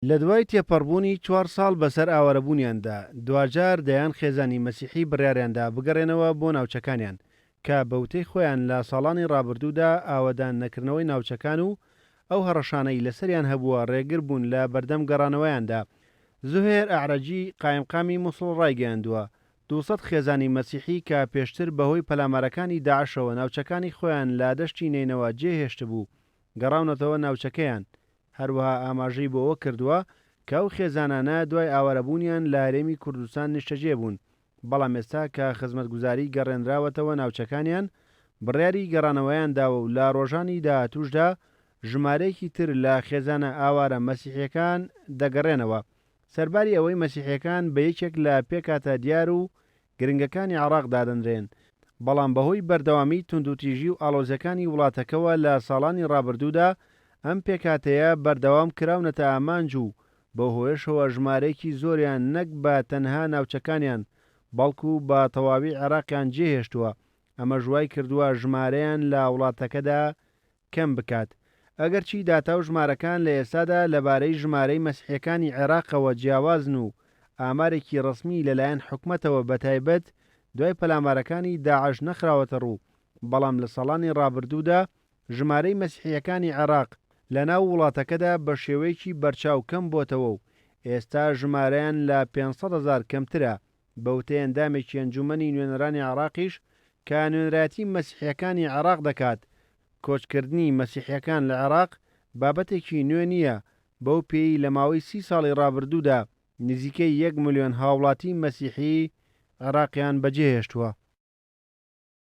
لە دوای تێپەڕبوونی چوار ساڵ بەسەر ئاوارەبوونیاندا، دواجار دەیان خێزانی مەسیحی بڕیاریاندا بگەڕێنەوە بۆ ناوچەکانیان، کە بە وتەی خۆیان لە ساڵانی ڕابردوودا ئاوەدان نەکردنەوەی ناوچەکان و ئەو هەڕەشانەی لەسەریان هەبووە ڕێگر بوون لە بەردەم گەڕانەوەیاندا. زوهێر ئەعرەجی، قایمقامی موسڵ ڕایگەیاندووە، 200 خێزانی مەسیحی کە پێشتر بەهۆی پەلامارەکانی داعشەوە ناوچەکانی خۆیان لە دەشتی نەینەوا جێهێشتبوو، گەڕاونەتەوە ناوچەکەیان. هەروەها ئاماژەی بۆ ئەوە کردووە کە ئەو خێزانانە دوای ئاوارەبوونیان لە هەرێمی کوردستان نیشتەجێ بوون، بەڵام ئێستا کە خزمەتگوزاری گەڕێنراوەتەوە ناوچەکانیان، بڕیاری گەڕانەوەیان داوە و لە ڕۆژانی داهاتووشدا ژمارەیەکی تر لە خێزانە ئاوارە مەسیحییەکان دەگەڕێنەوە. سەرباری ئەوەی مەسیحییەکان بە یەکێک لە پێکهاتە دیار و گرنگەکانی عێراق دادەنرێن، بەڵام بەهۆی بەردەوامی توندوتیژی و ئاڵۆزیەکانی وڵاتەکەوە لە ساڵانی ڕابردوودا ئەم پێکهاتەیە بەردەوام کراونەتە ئامانج و بەو هۆیەشەوە ژمارەیەکی زۆریان نەک بە تەنها ناوچەکانیان بەڵکو بە تەواوی عێراقیان جێهێشتووە، ئەمەش وایکردووە ژمارەیان لە وڵاتەکەدا کەم بکات. ئەگەرچی داتا و ژمارەکان لە ئێستادا لەبارەی ژمارەی مەسیحیەکانی عێراقەوە جیاوازن و ئامارێکی ڕەسمی لەلایەن حکومەتەوە بەتایبەت دوای پەلامارەکانی داعش نەخراوەتەڕوو، بەڵام لە ساڵانی ڕابردوودا ژمارەی مەسیحیەکانی عێراق لەناو وڵاتەکەدا بەشێوەیەکی بەرچاو کەم بۆتەوە و ئێستا ژمارەیان لە 500 هەزار کەمترە، بەوتەی ئەندامێکی ئەنجومەنی نوێنەرانی عێراقیش کە نوێنەرایەتی مەسیحیەکانی عێراق دەکات، کۆچکردنی مەسیحیەکان لە عێراق بابەتێکی نوێ نییە، بەو پێیەی لە ماوەی سی ساڵی ڕابردوودا نزیکەی یەک ملیۆن هاوڵاتی مەسیحی عێراقیان بەجێهێشتووە.